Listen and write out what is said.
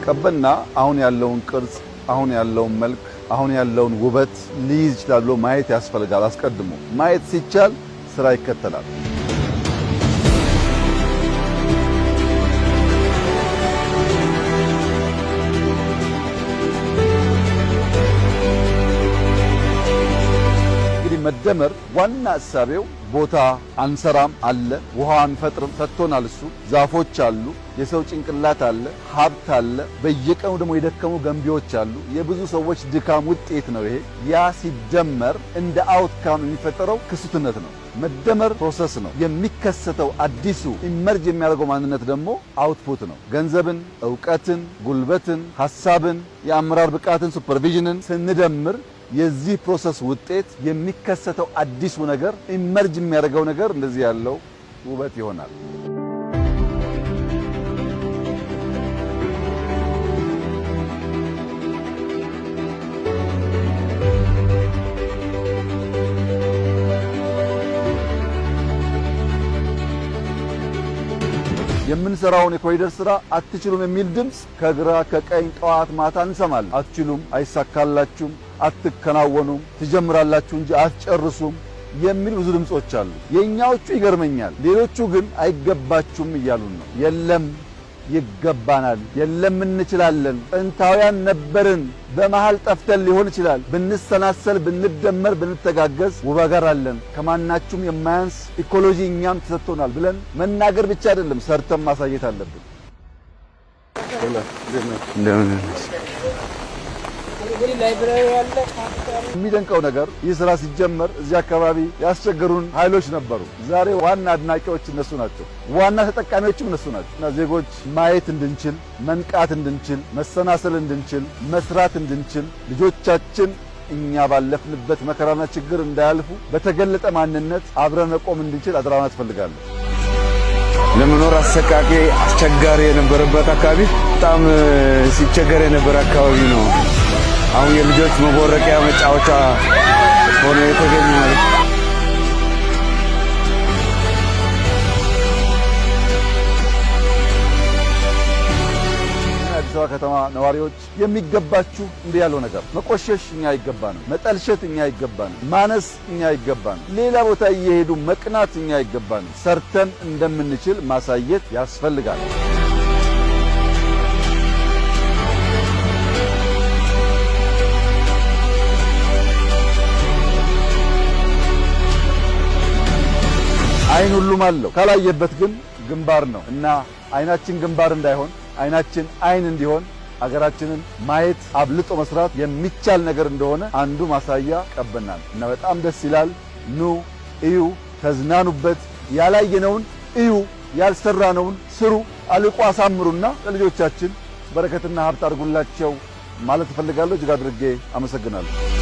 ቀበና አሁን ያለውን ቅርጽ፣ አሁን ያለውን መልክ፣ አሁን ያለውን ውበት ሊይዝ ይችላል ብሎ ማየት ያስፈልጋል። አስቀድሞ ማየት ሲቻል ስራ ይከተላል። እንግዲህ መደመር ዋና እሳቤው ቦታ አንሰራም አለ፣ ውሃ አንፈጥርም ሰጥቶናል እሱ። ዛፎች አሉ፣ የሰው ጭንቅላት አለ፣ ሀብት አለ። በየቀኑ ደግሞ የደከሙ ገንቢዎች አሉ። የብዙ ሰዎች ድካም ውጤት ነው ይሄ። ያ ሲደመር እንደ outcome የሚፈጠረው ክሱትነት ነው። መደመር process ነው። የሚከሰተው አዲሱ emerge የሚያደርገው ማንነት ደግሞ output ነው። ገንዘብን፣ እውቀትን፣ ጉልበትን፣ ሀሳብን፣ የአመራር ብቃትን፣ supervision ን ስንደምር የዚህ process ውጤት የሚከሰተው አዲሱ ነገር emerge የሚያደርገው ነገር እንደዚህ ያለው ውበት ይሆናል። የምንሰራውን የኮሪደር ስራ አትችሉም የሚል ድምፅ ከግራ ከቀኝ ጠዋት ማታ እንሰማለን። አትችሉም፣ አይሳካላችሁም፣ አትከናወኑም፣ ትጀምራላችሁ እንጂ አትጨርሱም የሚል ብዙ ድምጾች አሉ። የኛዎቹ ይገርመኛል። ሌሎቹ ግን አይገባችሁም እያሉን ነው። የለም ይገባናል፣ የለም እንችላለን፣ ጥንታውያን ነበርን፣ በመሃል ጠፍተን ሊሆን ይችላል። ብንሰናሰል፣ ብንደመር፣ ብንተጋገዝ ውብ ሀገር አለን፣ ከማናችሁም የማያንስ ecology እኛም ተሰጥቶናል ብለን መናገር ብቻ አይደለም ሰርተን ማሳየት አለብን። የሚደንቀው ነገር ይህ ስራ ሲጀመር እዚህ አካባቢ ያስቸገሩን ኃይሎች ነበሩ። ዛሬ ዋና አድናቂዎች እነሱ ናቸው፣ ዋና ተጠቃሚዎችም እነሱ ናቸው። እና ዜጎች ማየት እንድንችል፣ መንቃት እንድንችል፣ መሰናሰል እንድንችል፣ መስራት እንድንችል ልጆቻችን እኛ ባለፍንበት መከራና ችግር እንዳያልፉ በተገለጠ ማንነት አብረን መቆም እንድንችል አደራ ማለት እፈልጋለሁ። ለመኖር አሰቃቂ አስቸጋሪ የነበረበት አካባቢ በጣም ሲቸገር የነበረ አካባቢ ነው። አሁን የልጆች መቦረቂያ መጫወቻ ሆኖ የተገኘ ማለት ነው። የአዲስ አበባ ከተማ ነዋሪዎች የሚገባችሁ እንዲህ ያለው ነገር መቆሸሽ እኛ አይገባንም፣ መጠልሸት እኛ አይገባንም፣ ማነስ እኛ አይገባንም፣ ሌላ ቦታ እየሄዱ መቅናት እኛ አይገባንም። ሰርተን እንደምንችል ማሳየት ያስፈልጋል። አይን ሁሉም አለው፣ ካላየበት ግን ግንባር ነው እና አይናችን ግንባር እንዳይሆን አይናችን አይን እንዲሆን አገራችንን ማየት አብልጦ መስራት የሚቻል ነገር እንደሆነ አንዱ ማሳያ ቀበና ነው እና በጣም ደስ ይላል። ኑ እዩ፣ ተዝናኑበት። ያላየነውን እዩ፣ ያልሰራነውን ስሩ፣ አልቆ አሳምሩና ለልጆቻችን በረከትና ሀብት አድርጉላቸው ማለት እፈልጋለሁ። እጅግ አድርጌ አመሰግናለሁ።